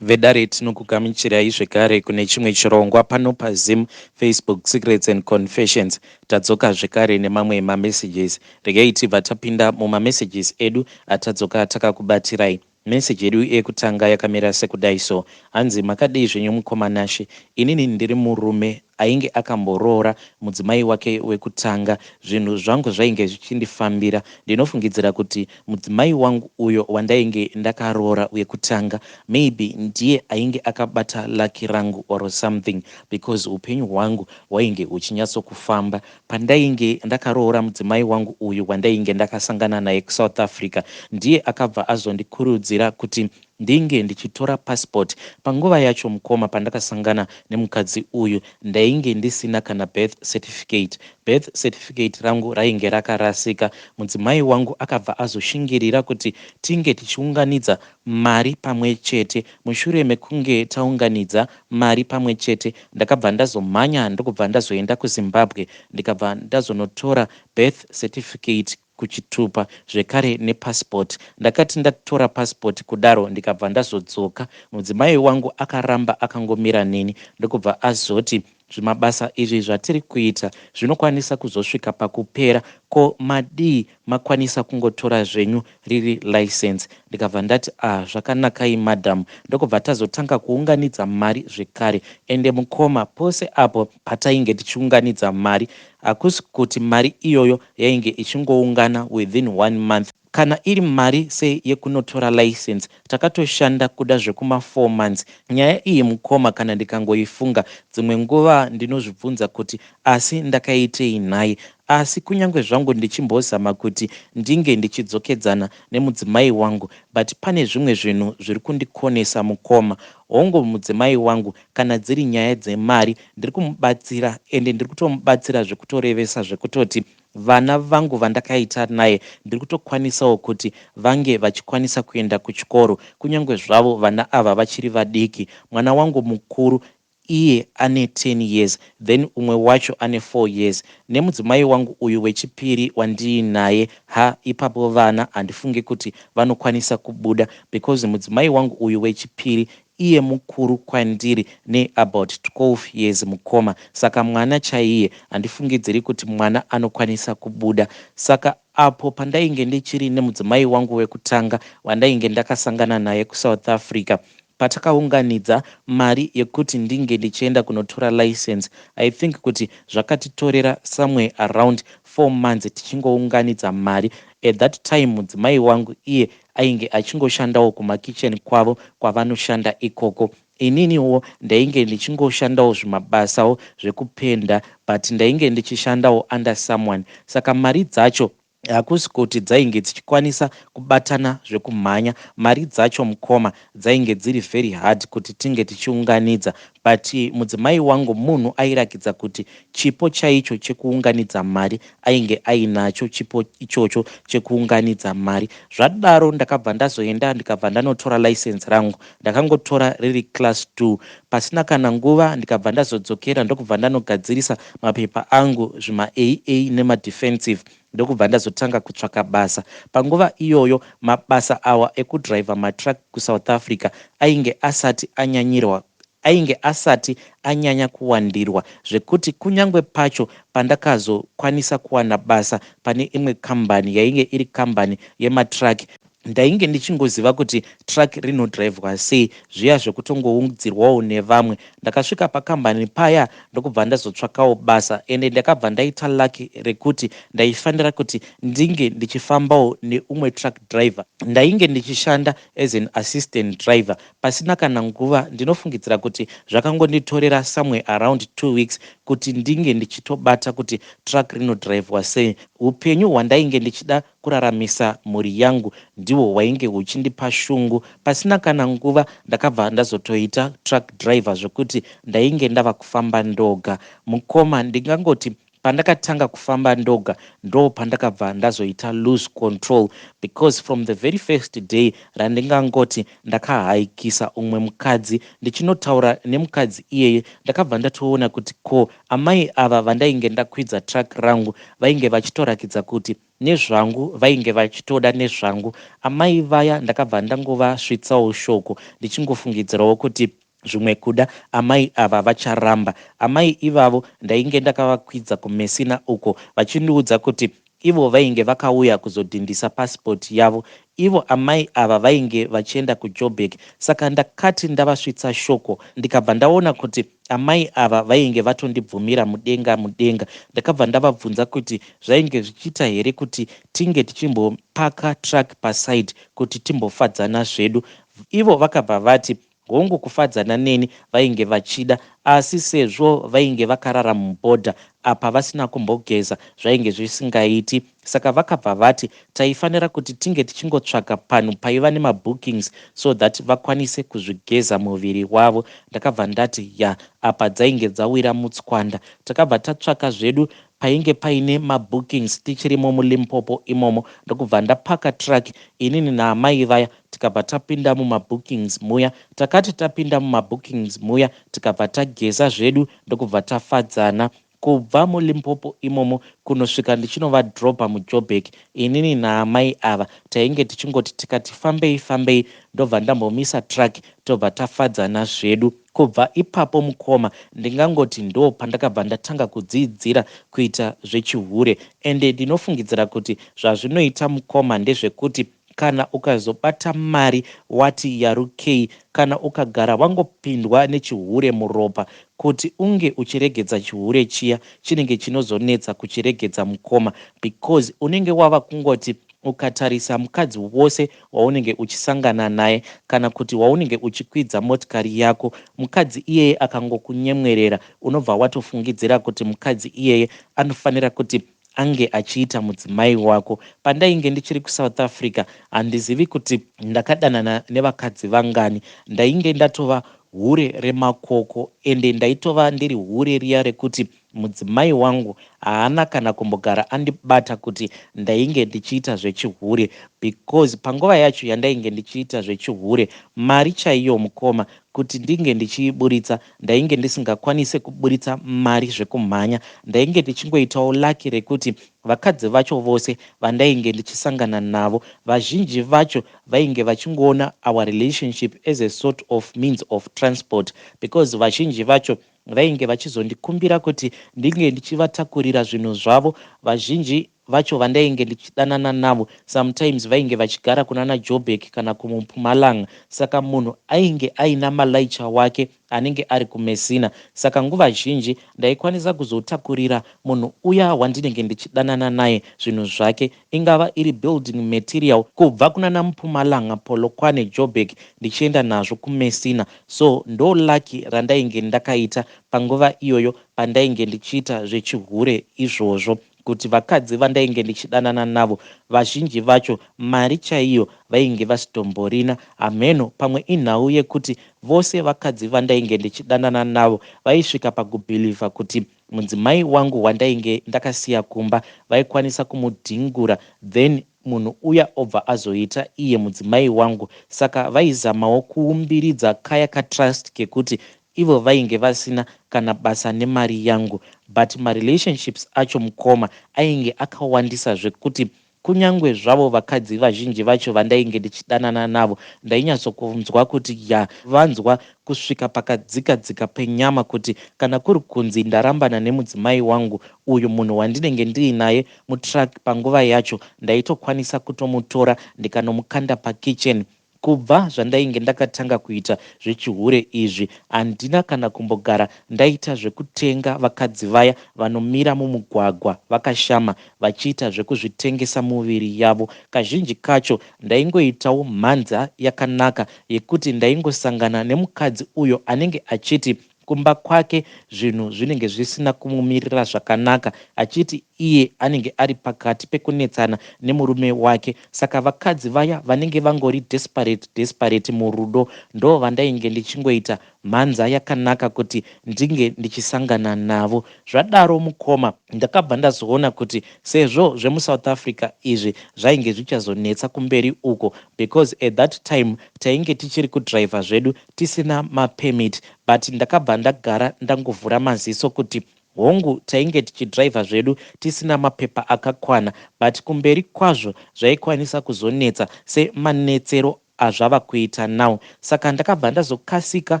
Vedare tinokugamuchirai zvekare kune chimwe chirongwa pano paZim Facebook Secrets and Confessions. Tadzoka zvekare nemamwe mamessages. Regai tibva tapinda mumamessages edu atadzoka takakubatirai. Message yedu yekutanga yakamira sekudai so. Hanzi makadii zvenyu mukoma Nashe. Inini ndiri murume ainge akamboroora mudzimai wake wekutanga. Zvinhu zvangu zvainge zvichindifambira. Ndinofungidzira kuti mudzimai wangu uyo wandainge ndakaroora wekutanga maybe ndiye ainge akabata lucky rangu or something because upenyu hwangu hwainge huchinyatsokufamba. Pandainge ndakaroora mudzimai wangu uyu wandainge ndakasangana naye kuSouth Africa ndiye akabva azondikurudzira kuti ndinge ndichitora passport. Panguva yacho mukoma pandakasangana nemukadzi uyu ndainge ndisina kana birth certificate. Birth certificate rangu rainge rakarasika. Mudzimai wangu akabva azoshingirira kuti tinge tichiunganidza mari pamwe chete. Mushure mekunge taunganidza mari pamwe chete ndakabva ndazomhanya ndokubva ndazoenda kuZimbabwe ndikabva ndazonotora birth certificate kuchitupa zvekare nepassport. Ndakati ndatora passport kudaro ndikabva ndazodzoka. Mudzimai wangu akaramba akangomira neni ndokubva azoti zvimabasa izvi zvatiri kuita zvinokwanisa kuzosvika pakupera ko madii makwanisa kungotora zvenyu riri license ndikabva ndati ah zvakanakai madam ndokubva tazotanga kuunganidza mari zvekare ende mukoma pose apo patainge tichiunganidza mari hakusi kuti mari iyoyo yainge ichingoungana within one month kana iri mari seyekunotora license takatoshanda kuda zvekuma 4 months nyaya iyi mukoma kana ndikangoifunga dzimwe nguva ndinozvibvunza kuti asi ndakaitei nhai asi kunyange zvangu ndichimbozama kuti ndinge ndichidzokedzana nemudzimai wangu but pane zvimwe zvinhu zviri kundikonesa mukoma hongu mudzimai wangu kana dziri nyaya dzemari ndiri kumubatsira ende ndiri kutomubatsira zvekutorevesa zvekutoti vana vangu vandakaita naye ndiri kutokwanisawo kuti vange vachikwanisa kuenda kuchikoro kunyange zvavo vana ava vachiri vadiki mwana wangu mukuru iye ane 10 years then umwe wacho ane 4 years nemudzimai wangu uyu wechipiri wandiinaye ha ipapo vana handifungi kuti vanokwanisa kubuda because mudzimai wangu uyu wechipiri iye mukuru kwandiri neabout 12 years mukoma saka mwana chaiye handifungidziri kuti mwana anokwanisa kubuda saka apo pandainge ndichiri nemudzimai wangu wekutanga wandainge ndakasangana naye kuSouth Africa patakaunganidza mari yekuti ndinge ndichienda kunotora license i think kuti zvakatitorera somewhere around 4 months tichingounganidza mari at that time mudzimai wangu iye ainge achingoshandawo kumakitchen kwavo kwavanoshanda ikoko ininiwo ndainge ndichingoshandawo zvimabasawo zvekupenda but ndainge ndichishandawo under someone saka mari dzacho hakusi kuti dzainge dzichikwanisa kubatana zvekumhanya mari dzacho mukoma dzainge dziri very hard kuti tinge tichiunganidza but mudzimai wangu munhu airakidza kuti chipo chaicho chekuunganidza mari ainge ainacho chipo ichocho chekuunganidza mari zvadaro ndakabva ndazoenda ndikabva ndanotora license rangu ndakangotora riri class 2 pasina kana nguva ndikabva ndazodzokera ndokubva ndanogadzirisa mapepa angu zvima aa nemadefensive ndokubva ndazotanga kutsvaka basa panguva iyoyo mabasa awa ekudhiraivha matruck kuSouth Africa ainge asati anyanyirwa ainge asati anyanya kuwandirwa zvekuti kunyange pacho pandakazokwanisa kuwana basa pane imwe kambani yainge iri kambani yematruck ndainge ndichingoziva kuti truck rinodhiraivhwa sei zviya zvekutongounzirwawo nevamwe ndakasvika pakambani paya ndokubva ndazotsvakawo basa ende ndakabva ndaita lucky rekuti ndaifanira kuti ndinge ndichifambawo neumwe truck driver ndainge ndichishanda as an assistant driver pasina kana nguva ndinofungidzira kuti zvakangonditorera somewhere around 2 weeks kuti ndinge ndichitobata kuti truck rinodhiraivhwa sei upenyu hwandainge ndichida kuraramisa mhuri yangu ndihwo hwainge huchindipa shungu pasina kana nguva ndakabva ndazotoita truck driver zvekuti ndainge ndava kufamba ndoga mukoma ndingangoti pandakatanga kufamba ndoga ndo pandakabva ndazoita lose control because from the very first day randingangoti ndakahaikisa umwe mukadzi ndichinotaura nemukadzi iyeye ndakabva ndatoona kuti ko amai ava vandainge ndakwidza truck rangu vainge vachitorakidza kuti Nezvangu vainge vachitoda nezvangu amai vaya ndakabva ndangovasvitsawo shoko ndichingofungidzirawo kuti zvimwe kuda amai ava vacharamba. Amai ivavo ndainge ndakavakwidza kuMessina uko vachindiudza kuti ivo vainge vakauya kuzodhindisa passport yavo. Ivo amai ava vainge vachienda kuJoburg saka ndakati ndavasvitsa shoko ndikabva ndaona kuti amai ava vainge vatondibvumira mudenga mudenga. Ndakabva ndavabvunza kuti zvainge zvichiita here kuti tinge tichimbopaka truck paside kuti timbofadzana zvedu. Ivo vakabva vati hongu kufadzana neni vainge vachida asi sezvo vainge vakarara mubhodha apa vasina kumbogeza zvainge zvisingaiti saka vakabva vati taifanira kuti tinge tichingotsvaga panhu paiva nemabookings so that vakwanise kuzvigeza muviri wavo. Ndakabva ndati ya apa dzainge dzawira mutswanda. Takabva tatsvaka zvedu painge paine mabookings tichirimo muLimpopo imomo ndokubva ndapaka truck inini naamai vaya tikabva tapinda mumabookings muya. Takati tapinda mumabookings muya tikabva tageza zvedu ndokubva tafadzana. Kubva muLimpopo imomo kunosvika ndichinovadhirobha muJoburg inini naamai ava tainge tichingoti tikati fambei fambei ndobva ndambomisa truck tobva tafadzana zvedu. Kubva ipapo mukoma ndingangoti ndo pandakabva ndatanga kudziidzira kuita zvechihure ende ndinofungidzira kuti zvazvinoita mukoma ndezvekuti kana ukazobata mari wati yarukei kana ukagara wangopindwa nechihure muropa kuti unge uchiregedza chihure chiya chinenge chinozonetsa kuchiregedza mukoma because unenge wava kungoti ukatarisa mukadzi wose waunenge uchisangana naye kana kuti waunenge uchikwidza motikari yako mukadzi iyeye akangokunyemwerera unobva watofungidzira kuti mukadzi iyeye anofanira kuti ange achiita mudzimai wako. Pandainge ndichiri kuSouth Africa handizivi kuti ndakadanana nevakadzi vangani. Ndainge ndatova hure remakoko ende ndaitova ndiri hure riya rekuti mudzimai wangu haana kana kumbogara andibata kuti ndainge ndichiita zvechihure because panguva yacho yandainge ndichiita zvechihure mari chaiyo mukoma kuti ndinge ndichiiburitsa ndainge ndisingakwanise kuburitsa mari zvekumhanya. Ndainge ndichingoitawo lucky rekuti vakadzi vacho vose vandainge ndichisangana navo vazhinji vacho vainge vachingoona our relationship as a sort of means of transport because vazhinji vacho vainge vachizondikumbira kuti ndinge ndichivatakurira zvinhu zvavo. Vazhinji vacho vandainge ndichidanana navo sometimes vainge vachigara kunana Joburg kana kuMpumalanga saka munhu ainge aina malaicha wake anenge ari kuMessina saka nguva zhinji ndaikwanisa kuzotakurira munhu uya wandinenge ndichidanana naye zvinhu zvake ingava iri building material kubva kunana Mpumalanga, Polokwane, Joburg ndichienda nazvo kuMessina. So ndo lucky randainge ndakaita panguva iyoyo pandainge ndichiita zvechihure izvozvo kuti vakadzi vandainge ndichidanana navo vazhinji vacho mari chaiyo vainge vasitomborina. Hameno pamwe inhau yekuti vose vakadzi vandainge ndichidanana navo vaisvika pakubhilivha kuti mudzimai wangu wandainge ndakasiya kumba vaikwanisa kumudhingura then munhu uya obva azoita iye mudzimai wangu saka vaizamawo kuumbiridza kaya katrust kekuti ivo vainge vasina kana basa nemari yangu. But marelationships acho mukoma ainge akawandisa zvekuti kunyangwe zvavo vakadzi vazhinji vacho vandainge ndichidanana navo ndainyatsokunzwa kuti ya vanzwa kusvika pakadzika dzika penyama kuti kana kuri kunzi ndarambana nemudzimai wangu uyu munhu wandinenge ndiinaye mutruck panguva yacho ndaitokwanisa kutomutora ndikanomukanda pakitchen. Kubva zvandainge ndakatanga kuita zvechihure izvi handina kana kumbogara ndaita zvekutenga vakadzi vaya vanomira mumugwagwa vakashama vachiita zvekuzvitengesa muviri yavo. Kazhinji kacho ndaingoitawo mhanza yakanaka yekuti ndaingosangana nemukadzi uyo anenge achiti kumba kwake zvinhu zvinenge zvisina kumumirira zvakanaka achiti iye anenge ari pakati pekunetsana nemurume wake. Saka vakadzi vaya vanenge vangori desperate desperate murudo ndo vandainge ndichingoita mhanza yakanaka kuti ndinge ndichisangana navo. Zvadaro mukoma ndakabva ndazoona kuti sezvo zvemuSouth Africa izvi zvainge zvichazonetsa kumberi uko because at that time tainge tichiri kudhiraivha zvedu tisina mapermit but ndakabva ndagara ndangovhura maziso kuti Hongu, tainge tichidriver zvedu tisina mapepa akakwana, but kumberi kwazvo zvaikwanisa kuzonetsa semanetsero azvava kuita now. Saka ndakabva ndazokasika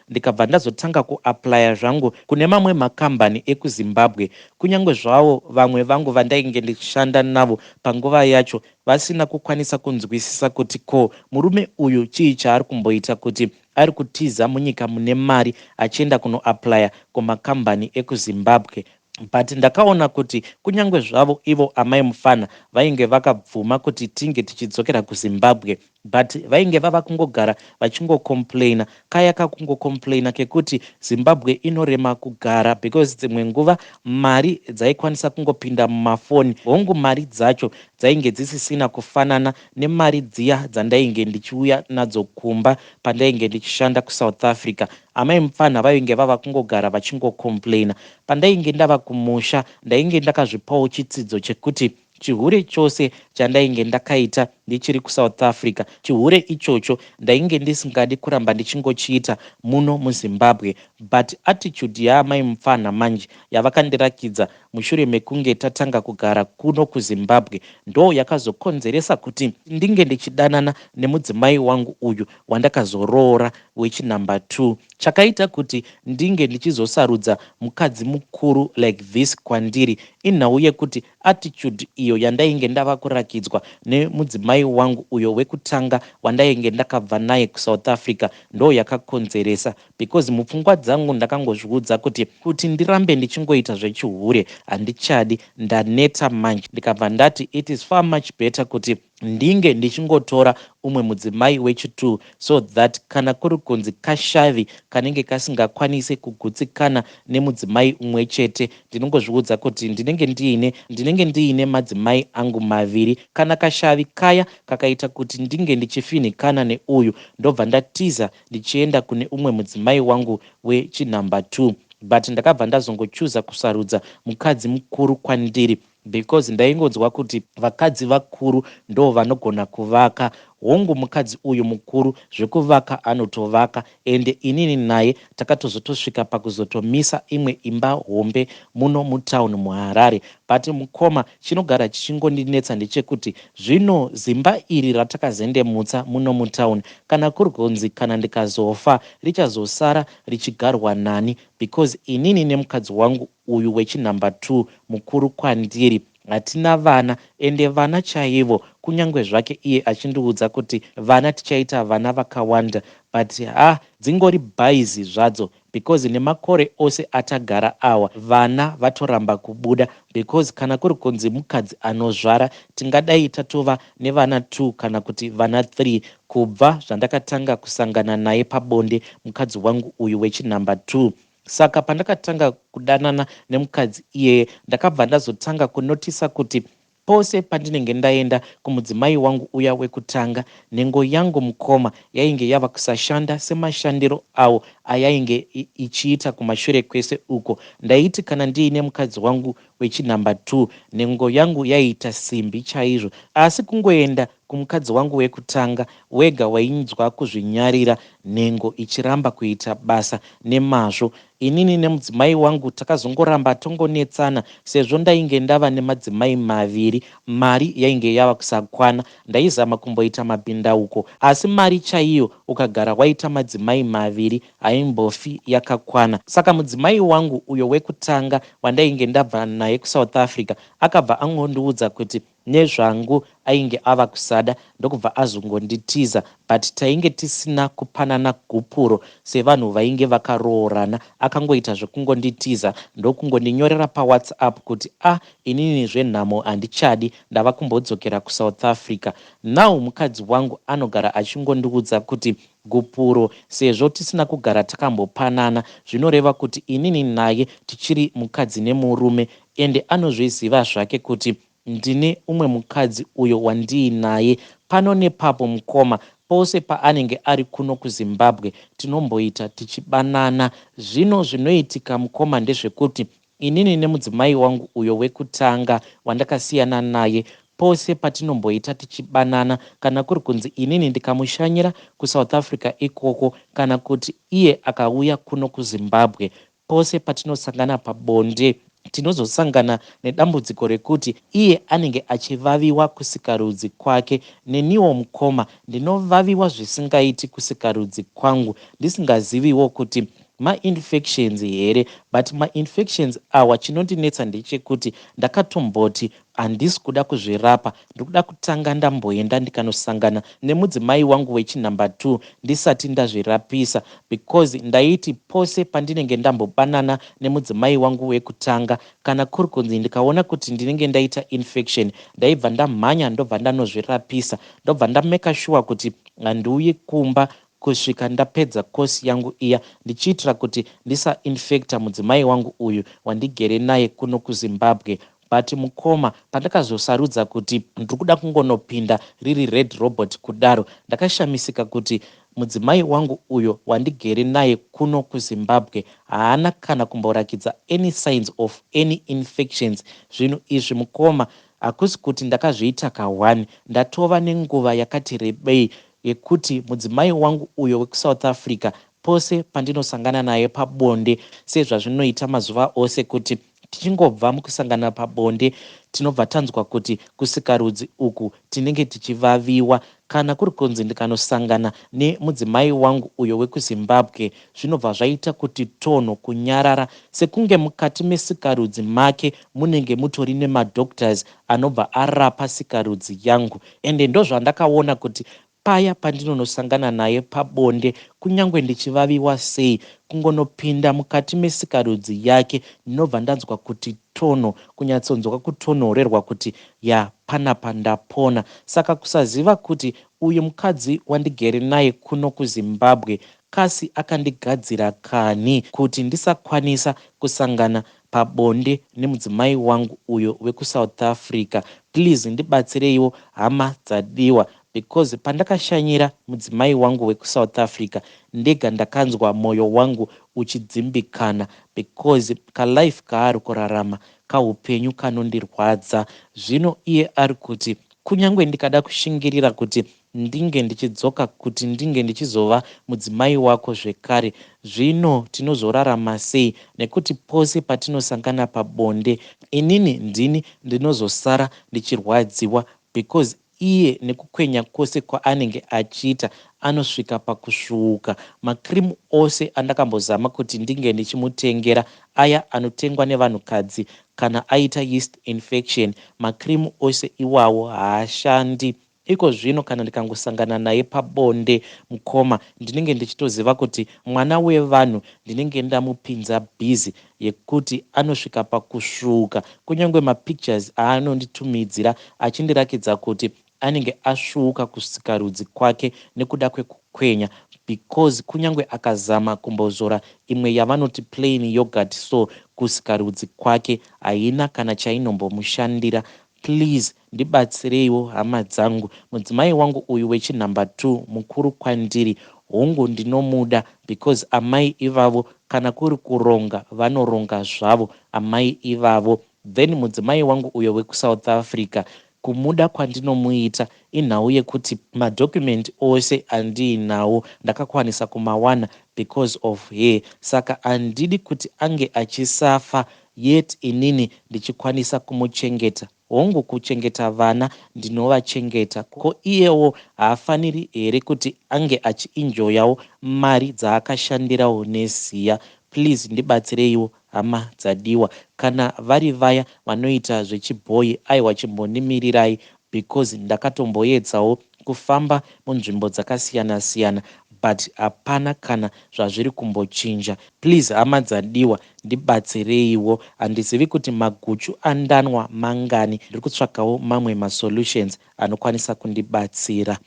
ndikabva ndazotanga kuapplya zvangu kune mamwe makambani ekuZimbabwe, kunyange zvavo vamwe vangu vandainge ndichishanda navo panguva yacho vasina kukwanisa kunzwisisa kuti ko murume uyu chii chaari kumboita kuti ari kutiza munyika mune mari achienda kunoapplya kumakambani ekuZimbabwe. But ndakaona kuti kunyange zvavo ivo amai mufana vainge vakabvuma kuti tinge tichidzokera kuZimbabwe, but vainge vava kungogara vachingocomplaina kaya kakungocomplaina kekuti Zimbabwe inorema kugara, because dzimwe nguva mari dzaikwanisa kungopinda mumafoni. Hongu, mari dzacho dzainge dzisisina kufanana nemari dziya dzandainge ndichiuya nadzo kumba pandainge ndichishanda kuSouth Africa. Amai mupfanha vainge vava kungogara vachingocomplaina. Pandainge ndava kumusha, ndainge ndakazvipawo chitsidzo chekuti chihure chose chandainge ndakaita ndichiri kuSouth Africa, chihure ichocho ndainge ndisingadi kuramba ndichingochiita muno muZimbabwe. But attitude yaamai mupfanha manje yavakandirakidza mushure mekunge tatanga kugara kuno kuZimbabwe ndo yakazokonzeresa kuti ndinge ndichidanana nemudzimai wangu uyu wandakazoroora wechinumber 2. Chakaita kuti ndinge ndichizosarudza mukadzi mukuru like this kwandiri inhau yekuti attitude iyo yandainge ndava kurakidzwa nemudzimai wangu uyo wekutanga wandainge ndakabva naye kuSouth Africa ndo yakakonzeresa, because mupfungwa dzangu ndakangozviudza kuti ndirambe ndichingoita zvechihure handichadi, ndaneta manje. Ndikabva ndati it is far much better kuti ndinge ndichingotora umwe mudzimai wechi2, so that kana kuri kunzi kashavi kanenge kasingakwanisi kugutsikana nemudzimai umwe chete, ndinongozviudza kuti ndinenge ndiine madzimai angu maviri. Kana kashavi kaya kakaita kuti ndinge ndichifinhikana neuyu, ndobva ndatiza ndichienda kune umwe mudzimai wangu wechinumber 2. But ndakabva ndazongochuza kusarudza mukadzi mukuru kwandiri because ndaingonzwa kuti vakadzi vakuru ndo vanogona kuvaka. Hongu, mukadzi uyu mukuru zvekuvaka anotovaka, ende inini naye takatozotosvika pakuzotomisa imwe imba hombe muno mutauni muHarare. But mukoma, chinogara chichingondinetsa ndechekuti zvino zimba iri ratakazendemutsa muno mutauni, kana kuri kunzi kana ndikazofa, richazosara richigarwa nani? Because inini nemukadzi wangu uyu wechinumber 2 mukuru kwandiri hatina vana, ende vana chaivo, kunyange zvake iye achindiudza kuti vana tichaita vana vakawanda, but ha, dzingori bhaizi zvadzo, because nemakore ose atagara awa vana vatoramba kubuda, because kana kuri kunzi mukadzi anozvara, tingadai tatova nevana 2 kana kuti vana 3 kubva zvandakatanga kusangana naye pabonde, mukadzi wangu uyu wechinumber 2. Saka pandakatanga kudanana nemukadzi iyeye, ndakabva ndazotanga kunotisa kuti pose pandinenge ndaenda kumudzimai wangu uya wekutanga, nhengo yangu, mukoma, yainge yava kusashanda semashandiro awo ayainge ichiita kumashure kwese uko. Ndaiti kana ndiine mukadzi wangu wechinumber 2, nhengo yangu yaiita simbi chaizvo, asi kungoenda kumukadzi wangu wekutanga, wega wainzwa kuzvinyarira, nhengo ichiramba kuita basa nemazvo. Inini nemudzimai wangu takazongoramba tongonetsana sezvo ndainge ndava nemadzimai maviri. Mari yainge yava kusakwana. Ndaizama kumboita mabhindauko, asi mari chaiyo ukagara waita madzimai maviri haimbofi yakakwana. Saka mudzimai wangu uyo wekutanga wandainge ndabva naye kuSouth Africa akabva angondiudza kuti nezvangu ainge ava kusada, ndokubva azongonditiza. But tainge tisina kupanana gupuro sevanhu vainge vakaroorana. Akangoita zvekungonditiza, ndokungondinyorera paWhatsApp kuti a ah, inini zvenhamo handichadi, ndava kumbodzokera kuSouth Africa now. Mukadzi wangu anogara achingondiudza kuti gupuro sezvo tisina kugara takambopanana, zvinoreva kuti inini naye tichiri mukadzi nemurume, ende anozviziva zvake kuti ndine umwe mukadzi uyo wandiinaye pano nepapo. Mukoma, pose paanenge ari kuno kuZimbabwe tinomboita tichibanana. Zvino zvinoitika, mukoma, ndezvekuti inini nemudzimai wangu uyo wekutanga wandakasiyana naye, pose patinomboita tichibanana, kana kuri kunzi inini ndikamushanyira kuSouth Africa ikoko kana kuti iye akauya kuno kuZimbabwe, pose patinosangana pabonde. Tinozosangana nedambudziko rekuti iye anenge achivaviwa kusikarudzi kwake, neniwo mukoma ndinovaviwa zvisingaiti kusikarudzi kwangu, ndisingaziviwo kuti mainfections here. But mainfections awa, chinondinetsa ndechekuti ndakatomboti handisi kuda kuzvirapa, ndikuda kutanga ndamboenda ndikanosangana nemudzimai wangu wechinumber 2 ndisati ndazvirapisa, because ndaiti pose pandinenge ndambobanana nemudzimai wangu wekutanga, kana kuri kunzi ndikaona kuti ndinenge ndaita infection, ndaibva ndamhanya, ndobva ndanozvirapisa, ndobva ndameka sure kuti handiuyi kumba kusvika ndapedza kosi yangu iya, ndichiitira kuti ndisainfecta mudzimai wangu uyu wandigere naye kuno kuZimbabwe. But mukoma, pandakazosarudza kuti ndiri kuda kungonopinda riri red robot kudaro, ndakashamisika kuti mudzimai wangu uyo wandigere naye kuno kuZimbabwe haana kana kumborakidza any signs of any infections. Zvinhu izvi, mukoma, hakusi kuti ndakazviita ka1, ndatova nenguva yakati rebei yekuti mudzimai wangu uyo wekuSouth Africa, pose pandinosangana naye pabonde, sezvazvinoita mazuva ose kuti tichingobva mukusangana pabonde, tinobva tanzwa kuti kusikarudzi uku tinenge tichivaviwa. Kana kuri kunzi ndikanosangana nemudzimai wangu uyo wekuZimbabwe, zvinobva zvaita kuti tonho kunyarara, sekunge mukati mesikarudzi make munenge mutori nemadoctors anobva arapa sikarudzi yangu. Ende ndozvandakaona kuti paya pandinonosangana naye pabonde, kunyange ndichivaviwa sei, kungonopinda mukati mesikarudzi yake, ndinobva ndanzwa kuti tono, kunyatsonzwa kutonhorerwa kuti ya, panapa ndapona. Saka kusaziva kuti uyu mukadzi wandigere naye kuno kuZimbabwe kasi akandigadzira kani kuti ndisakwanisa kusangana pabonde nemudzimai wangu uyo wekuSouth Africa. Please ndibatsireiwo, hama dzadiwa, because pandakashanyira mudzimai wangu wekuSouth Africa ndega, ndakanzwa mwoyo wangu uchidzimbikana, because kalife kaari kurarama kaupenyu kanondirwadza. Zvino iye ari kuti kunyange ndikada kushingirira kuti ndinge ndichidzoka kuti ndinge ndichizova mudzimai wako zvekare, zvino tinozorarama sei? Nekuti pose patinosangana pabonde, inini ndini ndinozosara ndichirwadziwa, because iye nekukwenya kwose kwaanenge achiita anosvika pakusvuuka. Makirimu ose andakambozama kuti ndinge ndichimutengera, aya anotengwa nevanhukadzi kana aita yeast infection, makirimu ose iwawo haashandi. Iko zvino kana ndikangosangana naye pabonde, mukoma, ndinenge ndichitoziva kuti mwana wevanhu ndinenge ndamupinza bhizi yekuti anosvika pakusvuuka. Kunyange mapictures aanonditumidzira achindirakidza kuti anenge asvuuka kusikarudzi kwake nekuda kwekukwenya, because kunyange akazama kumbozora imwe yavanoti plain yoghurt so kusikarudzi kwake, haina kana chainombomushandira. Please ndibatsireiwo, hama dzangu. Mudzimai wangu uyu wechinumber 2 mukuru kwandiri. Hongu, ndinomuda, because amai ivavo kana kuri kuronga, vanoronga zvavo amai ivavo. Then mudzimai wangu uyo wekuSouth Africa, kumuda kwandinomuita inhau yekuti madhocumenti ose andiinawo ndakakwanisa kumawana because of her. Saka handidi kuti ange achisafa, yet inini ndichikwanisa kumuchengeta. Hongu, kuchengeta vana ndinovachengeta, ko iyewo haafaniri here kuti ange achienjoyawo mari dzaakashandirawo neziya? Please ndibatsireiwo, hama dzadiwa. Kana vari vaya vanoita zvechibhoyi, aiwa, chimbondimirirai, because ndakatomboedzawo kufamba munzvimbo dzakasiyana-siyana, but hapana kana zvazviri kumbochinja. Please, hama dzadiwa, ndibatsireiwo. Handizivi kuti maguchu andanwa mangani, ndiri kutsvakawo mamwe masolutions anokwanisa kundibatsira.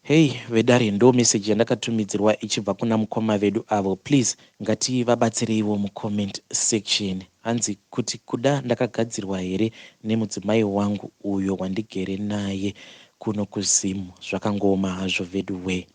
Hei vedare, ndo meseji yandakatumidzirwa ichibva kuna mukoma vedu avo. Please ngativabatsireiwo mucomment section. Hanzi kuti kuda ndakagadzirwa here nemudzimai wangu uyo wandigere naye kuno kuZimu? Zvakangooma hazvo vedu wee.